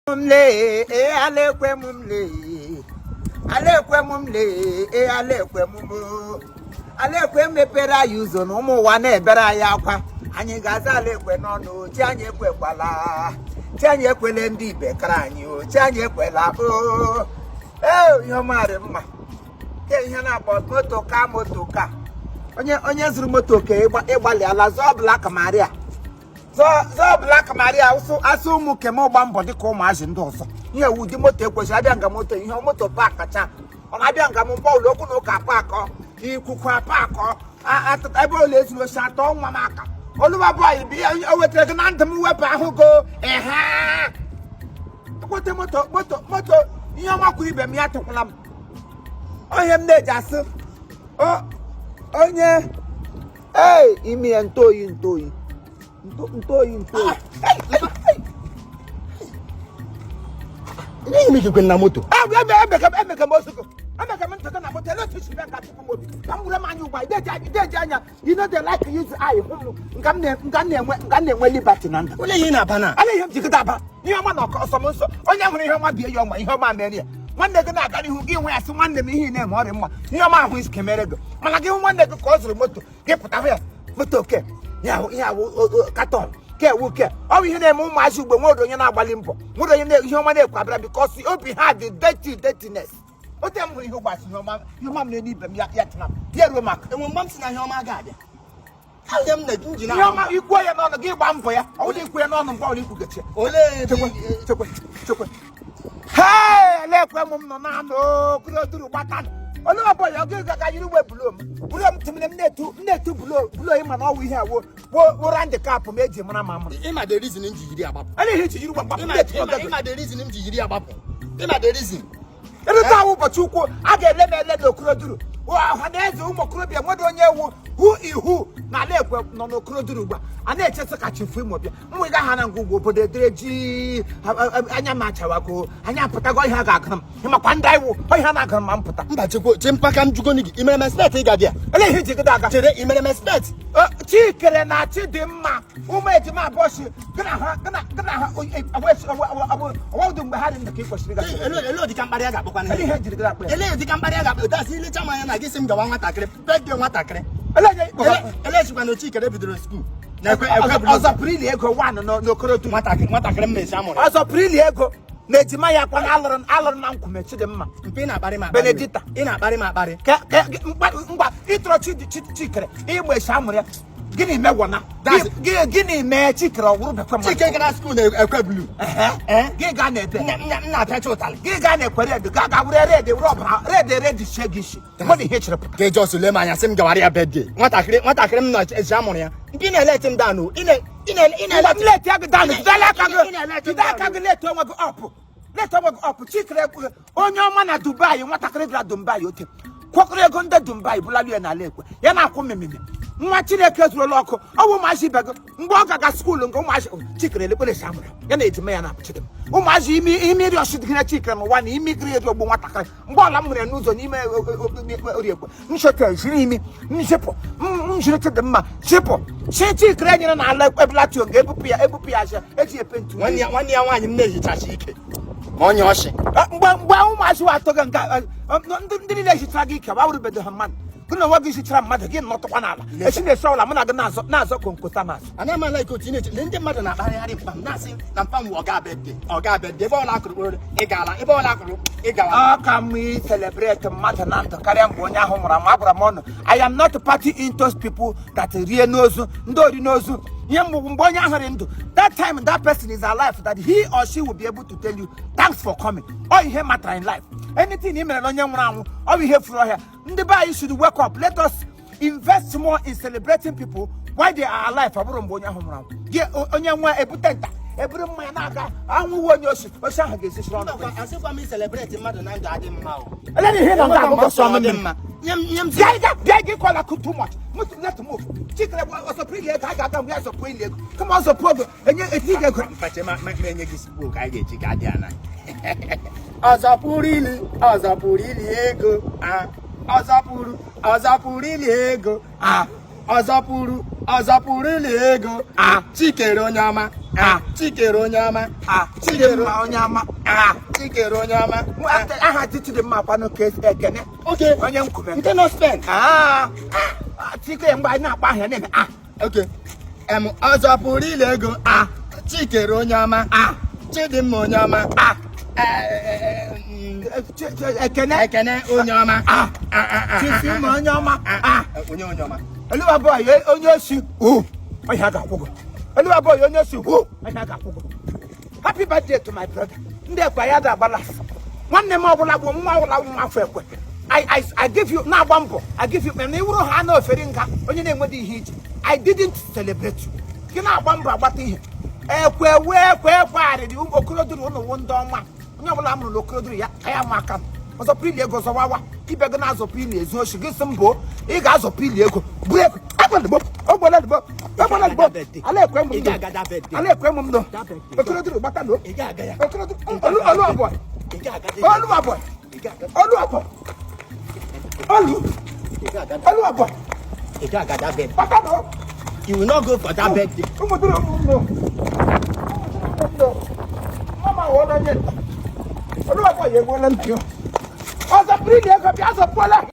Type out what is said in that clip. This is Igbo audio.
M lee ee, ala ekwe m, m lee ala ekwe m, m lee ee, ala ekwe m, m ala ekwe mepere anyị ụzọ na ụmụ ụwa na-ebere anyị akwa. Anyị ga-aza ala ekwe n'ọnụ. Chi anyị ekwekwala, chi anyị ekwele ndị ibe kara anyị o, chi anyị ekwela o. Ee, ihe ọma dị mma ke ihe na-akpọ moto ka moto ka onye zụrụ moto ka ịgbalịala zụọ Black Maria, zọọ Black Maria. Asụ ụmụ kem gba mbọ dịka ụmụazị ndị ọzọ. Ihe ewu ụdị moto ekwesịrị abịa nga moto ihe moto park cha. Ọ na-abịa nga m mgbe ụlọ okwu na ụka park ikuku park ebe ụlọ ezuru osi atọ nwa m aka. Oluwa boy bi o wetara gị na ndụ m, wepụ ahụ go ehe ekwete moto moto moto. Ihe ọma kwuru ibe m ya tụkwala m onye m na-eji asụ onye ee imi ya ntoyi ntoyi ntoyi ntoyi. Ihe ime ikekwe na moto. Emeka m ozugbo, emeka m ntụtụ na moto. Ele otu isi bịa nga tupu m obi ka m were m anya ugbu a ideji anya. You no dey like use eye hụ m nga m na-enwe liberty na ndụ. Ole ihe ị na-aba na? Ala ihe m jigide aba ihe ọma na ọsọ m nsọ. Onye hụrụ ihe ọma bie ya ọma, ihe ọma mere ya. Nwanne gị na-aga n'ihu, gị nwe ya sị, "Nwanne m, ihe ị na-eme ọrịa mma." Ihe ọma ahụ isi kemere gị, mana gị hụ nwanne gị ka ọ zụrụ moto, gị pụta hụ ya moto ke ya ihe awụ carton ke ewu ke. Ọ bụ ihe na-eme ụmụazị ugbo. Nwere onye na-agbalị mbọ, nwere onye ihe ọma na-ekwe abịara because obi ha dị dirty, dirtiness. Ote m hụrụ ihe ụgbasị ihe ọma, ihe ọma m na-eme ibe m ya ya tụna m ya ruo maka Enwe mgbe m si na ihe ọma ga-abịa. Ihe m na-eji ji ihe na ọma ikwuo ya n'ọnụ gị, gba mbọ ya. Ọ bụrụ ikwu ya n'ọnụ mgbe ọbụla ikwugechi. Olee ebe Chekwe, chekwe, chekwe. Hee, elekwe m nọ na-anọ okoro gbata. Onye ọbụla ọ ga ga yiri uwe blue m, blue m tụmere m na-etu m na-etu blue blue. Ịma na ọwụ ihe a wo wo round cap m eji mara ma ama. Ịma the reason m ji yiri agbapụ? Ele ihe eji yiri uwe mgbapụ Ịma na-etu ịma ọgago. Ịma the reason m ji yiri agbapụ? Ịma the reason? Erute ahụ ụbọchị ukwu a ga-ele m ele n'okoroduru. Ọha na eze ụmụ okorobịa nwere onye ewu hu ihu n'ala ekwe nọ n'okoroduru ugbu a a na-echesa ka Chief Imo bịa. M wega ha na ngwa ugbo obodo edere ji anya m achawago anya apụtago. Ihe a ga-agara m ịmakwa ndị iwu ihe a na-agara m ma m pụta. Mba, chekwa che mpaka m jugoni gị. I mere m expect ịga dị a? Ele ihe iji gide aga? Chere, i mere m expect? Chikere na Chidimma, ụmụ ejima abụọ si gị na ha gị na ha ọwụdụ mgbe ha dị ndụ ka ị kwesịrị ịga. Ele ụdịka mkparị a ga-akpọkwa Ele ihe ejiri gị akpọ ya? Ele ụdịka mkparị a ga-akpọ dasị ilecha m anya na gị sị m gawa nwatakịrị birthday nwatakịrị. Ele onye Ele echikwa na Chikere bidoro school na ekwe ekwe bụrụ Ọzọ pụrụ ili ego wanụ n'okorodu. Nwatakịrị m na-esi amụrụ. Ọzọ pụrụ ili ego na ejima ya kwa na alụrụ alụrụ na nkwume Chidimma. Mpe, ị na-akparị m akparị. Benedicta. Ị na-akparị m akparị. Ngwa ịtọrọ Chikere ịgba esi amụrụ ya, gịnị megwọna? Gịnị mee Chikere ọ wụrụ bekwe mmadụ? Chike gara school na ekwe blue. Ehe. Gị gaa na ebe Nna nna m na-apịacha ụtalị. Gị gaa na ekwe red, ga ga were red, were ọbara red red sie gị isi mmadụ ihe chere pụta. Ka just lee m anya sị m gawara ya birthday nwatakịrị m na-esi amụrụ ya. Mpe, ị na-eleti m down o. Ị na ị na ị Ngwa na-eleti leti gị down, jidela aka Ị gị na-eleti m jide aka down. gị leti onwe gị up, leti onwe gị up. Chikere ekwughị onye ọma na Dubai. Nwatakịrị gara Dubai ote kwakọrọ ego ndị Dubai bụlalụ ya n'ala ekwe ya na-akwụ mmemme. Nwa Chineke zuola ọkụ ọ bụ ụmụazị ibe gị mgbe ọ gaga school nke ụmụazị Chikere elekwere esi amụrụ ya na ejima ya na Chidimma. Ụmụazị imi imi ri ọsị dịgịrị Chikere n'ụwa na imi gịrị eri ogbu nwatakịrị. Mgbe ọla m hụrụ ya n'ụzọ n'ime oriekwe ncheta jiri imi nchịpụ njiri Chidimma chịpụ chi Chikere nyere n'ala ebelatio ga-ebupụ ya ebupụ ya aja eji epe ntu. Nwanne ya nwaanyị m na-ehichachi ike ma onye ọchị. Mgbe ụmụazị wa atọ gị nga ndị niile hichara gị ike wa wụrụbedo ha mmadụ. Gị na onwe gị hichara mmadụ gị nọtụkwa n'ala esi na-esi ọbụla mụ na gị na-azọ na-azọ konkota mazụ. Anaghị m ala ike otu ị na-eche. Lee, ndị mmadụ na-akparịgharị mkpa m na-asị na mpa m wụ ọga birthday, ọga birthday. Ebe ọla akụrụ kpụrụ ị gaala, ebe ọla akụrụ ị gawala. Ọ ka mma i celebrate mmadụ na ndụ karịa mgbe onye ahụ nwụrụ anwụ. Agwara m ọnụ, I am not party into people that rie n'ozu ndị ori n'ozu. Ihe mgbe onye ahụ dị ndụ, that time that person is alive, that he or she will be able to tell you thanks for coming. Ọ ihe matter in life. Anything ị mere na onye nwụrụ anwụ, ọ bụ ihe furu ọhịa. Ndị be anyị should wake up. Let us invest more in celebrating people while they are alive. Ọ bụrụ mgbe onye ahụ nwụrụ anwụ, gị onye nwe ebute nta eburu mmanya na-aga anwụwo onye osi osi ahụ ga-esisiri ọnụ. Asịkwa m celebrate mmadụ na ndụ adị mma o. Ele ihe na nga agụgọ sọ Ọ dị mmiri. mma. Nye m Bịa ịga bịa ịga ịkọla too much. Move, let move. Chikere bụ ọsọpụ ili ego a ga-aga mgbe ya zọpụ ili ego kama ọ zọpụ ogo enye eti gị ego. Mpache ma enye gị sikpo ka anyị ga-eji ga dị ana. Ọzọ pụrụ ili, ọzọ pụrụ ili ego, ah, ọzọ pụrụ ili ego. Ah. Ọzọpụrụ, ọzọpụrụ ili ego. Ah. Chikere onye ọma. Ah. Chikere onye ọma. Ah, Chidimma onye ama. Ah. Chikere onye ọma. Aha di Chidimma kwanụ ka Ekene. Okay. Onye nkume. Nke nọ Spain. Ah, ah, Chike, mgbe anyị na-akpọ aha ya na-eme ah. Okay. Ọzọpụrụ ili ego. Ah. Chikere onye ọma. Ah. Chidimma onye ọma. Ah. Eh, Ekene. Ekene onye ọma. Ah. Ah, ah, ah, Chifima ah, onye ọma. ah, Ah. Onye onye ọma. Oluwa boy onye osi hu ọhịa ga-akwụ gị. Oluwa boy onye osi hu ọhịa ga-akwụ gị. Happy birthday to my brother. Ndị ekwe ya ga-agbala. Nwanne m ọbụla bụ nwa ọbụla nwa afọ ekwe. I give you na-agba mbọ. I give you, na iwuru ha na oferi nga onye na-enwedị ihe iji. I didn't celebrate you. Gị na-agba mbọ agbata ihe. Ekwe wee ekwe ekwe arịrị ụmụ okoroduru ụnụ wụ ndị ọma. Onye ọbụla mụrụ n'okoroduru ya ka ya ma aka m. Ọzọpụ ili ego zọwawa ibe gị na-azọpụ ili ezu oshi gị sị mbụ ị ga-azọpụ ili ego buru ego agbalịgbo ogboldigbo ogboldigbo ala ekwe m Ị ndo ga-aga that birthday. Ala ekwe m ndo. That birthday. Okoroduru gbata ndo. Ị ga-aga ya. Okoroduru olu olu abụọ Ị ga-aga. Olu abụọ Ị ga-aga. Olu abụọ olu Ị ga-aga. Olu abụọ. Ị ga-aga that birthday. Gbata ndo. You will not go for that birthday. Ụmụ duru ụmụ ndo ụmụ ndo mama wụọla onye nta. Olu abụọ ya egbuola nna ya. Ọzọpụrụ ili ego bịa zọpụọla.